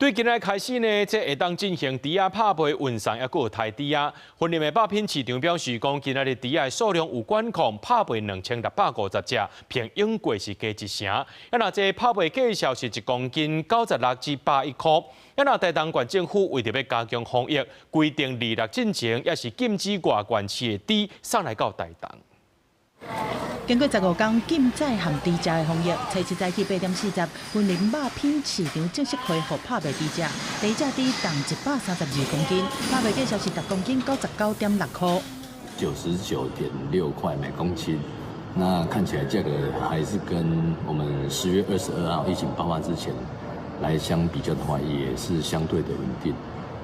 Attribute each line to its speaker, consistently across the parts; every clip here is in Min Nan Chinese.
Speaker 1: 對今仔開始呢，這會當進行豬仔拍賣運送，抑閣有刣豬仔。雲林的肉品市場表示講，今仔日豬仔的數量有管控，拍賣2650隻，平永過是加一成。啊，若這拍賣價數是1公斤96至110塊。啊，若台東縣政府為著欲加強防疫，規定二六進前，抑是禁止外縣市的豬送來到台東。
Speaker 2: 經過15天禁宰和豬隻的防疫，初七早起8點40，雲林肉品市場正式開放拍賣豬隻。第一隻豬重132公斤，拍賣價數是10公斤99.6塊。
Speaker 3: 99.6塊每公斤，那看起來價格還是跟我們10月22號疫情爆發之前來相比較的話，也是相對的穩定。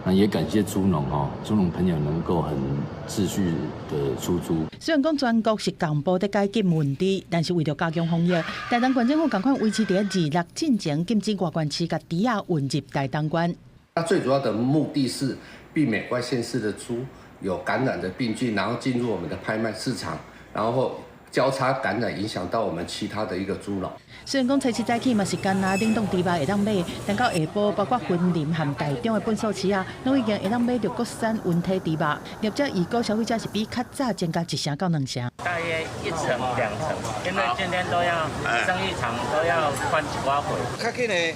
Speaker 3: 那也感謝豬農哦，豬農朋友能夠很持續的出豬。
Speaker 2: 雖然講全國是同步佇解禁運豬，但是為著加強防疫，台東縣政府仝款維持佇二六進前禁止外縣市共豬仔運入台東縣。
Speaker 4: 那最主要的目的是避免外縣市的豬有感染的病菌，然後進入我們的拍賣市場，然後交叉感染，影響到我們其他的一個豬農。
Speaker 2: 雖然講初七早起嘛是干焦冷凍豬肉會當買，但到下晡包括雲林和台中的糞掃市啊，攏已經會當買著國產溫體豬肉。業者預估消費者是比較早增加1成到2成。
Speaker 5: 大約一成兩成，因為今天都要生意場都要換一寡貨。
Speaker 6: 較緊的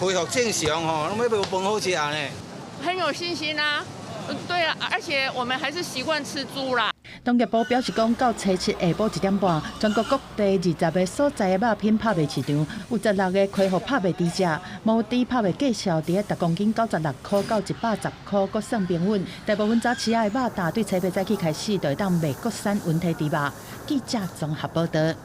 Speaker 6: 恢復正常吼，攏欲無飯好食呢。
Speaker 7: 很有信心啊！對啊，而且我們還是習慣吃豬啦。
Speaker 2: 農業部表示講，到初七下晡1點半，全國各地20個所在的肉品拍賣市場，有16個開放拍賣豬隻，母豬拍賣價數佇10公斤96塊到110塊，閣算平穩。大部分早市仔的肉檔對初八早起開始就會當賣國產溫體豬肉。記者綜合報道。